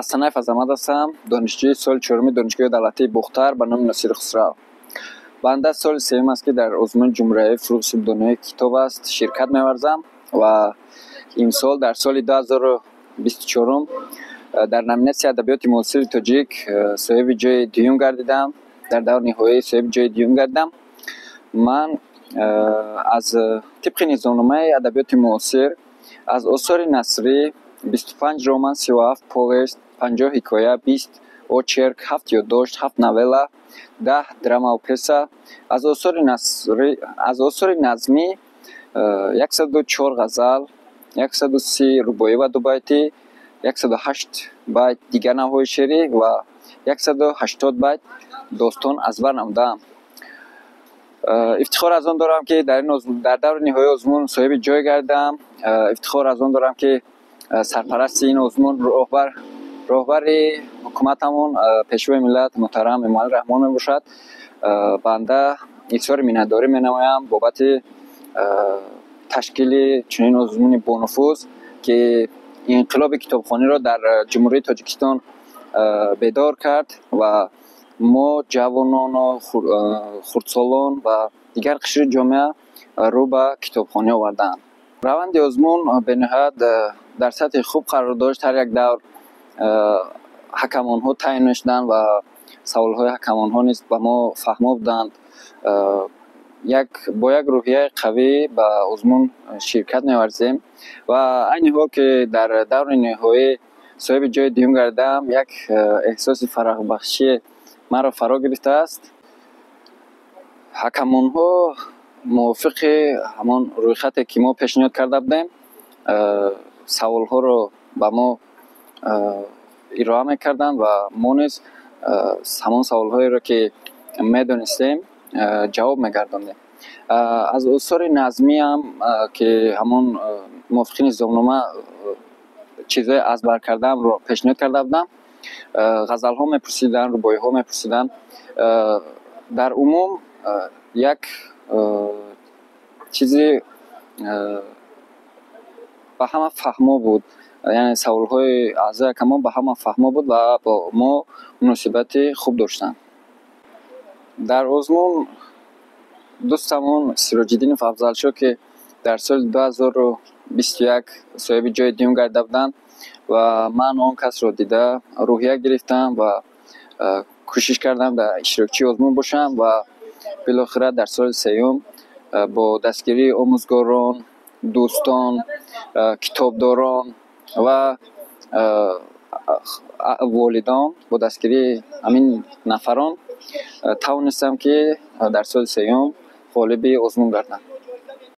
Асанаев Азамат ҳастам, донишҷӯи соли чоруми Донишгоҳи давлатии Бохтар ба номи Носири Хусрав. Банда соли сеюм аст, ки дар озмуни ҷумҳуриявии «Фурӯғи субҳдонои китоб аст» ширкат меварзам ва имсол, дар соли 2024, дар номинатсияи адабиёти муосири тоҷик соҳиби ҷои дуюм гардидам. Дар даври ниҳоӣ соҳиби ҷои дуюм гардидам. Ман аз тибқи низомномаи адабиёти муосир аз осори насрӣ 25 роман, 37 повест, 50 ҳикоя, 20 очерк, ҳафт ёддошт, ҳафт новелла, 10 драмаву пьеса, аз осори насрӣ, аз осори назмӣ 104 ғазал, 130 рубоӣ ва дубайтӣ, 108 байт дигар навъҳои шеърӣ ва 180 байт достон аз бар намудаам. Ифтихор аз он дорам, ки дар даври ниҳоии озмун соҳиби ҷой гардидам. Ифтихор аз он дорам, ки сарпарасти ин озмун роҳбари ҳукуматамон, Пешвои миллат муҳтарам Эмомалӣ Раҳмон мебошад. Банда изҳори миннатдорӣ менамоям бобати ташкили чунин озмуни бонуфуз, ки инқилоби китобхониро дар Ҷумҳурии Тоҷикистон бедор кард ва мо ҷавонону хурдсолон ва дигар қишри ҷомеа рӯ ба китобхонӣ овардаанд. Раванди озмун бениҳоят дар сатҳи хуб қарор дошт. Ҳар як давр ҳакамонҳо таъин мешуданд ва саволҳои ҳакамонҳо низ ба мо фаҳмо буданд. Як бо як рӯҳияи қавӣ ба озмун ширкат меварзем ва айни ҳол, ки дар даври ниҳоӣ соҳиби ҷои дуюм гардидаам, як эҳсоси фараҳбахшӣ маро фаро гирифтааст. Ҳакамонҳо мувофиқи ҳамон рӯйхате, ки мо пешниҳод карда будем, саволҳоро ба мо ироа мекарданд ва мо низ ҳамон саволҳоеро, ки медонистем, ҷавоб мегардондем. Аз осори назмиам, ки ҳамон мувофиқи низомнома чизҳое аз бар кардаамро пешниҳод карда будам, ғазалҳо мепурсиданд, рубоиҳо мепурсиданд. Дар умум як чизи ба ҳама фаҳмо буд, яъне саволҳои аъзои ҳакамон ба ҳама фаҳмо буд ва бо мо муносибати хуб доштанд. Дар озмун дӯстамон Сироҷиддинов Афзалшоҳ, ки дар соли 2021 соҳиби ҷои дуюм гардида буданд, ва ман он касро дида рӯҳия гирифтам ва кӯшиш кардам дар иштирокчии озмун бошам ва билохира дар соли сеюм бо дастгирии омӯзгорон, дӯстон, китобдорон ва волидон, бо дастгирии ҳамин нафарон тавонистам, ки дар соли сеюм ғолиби озмун гардам.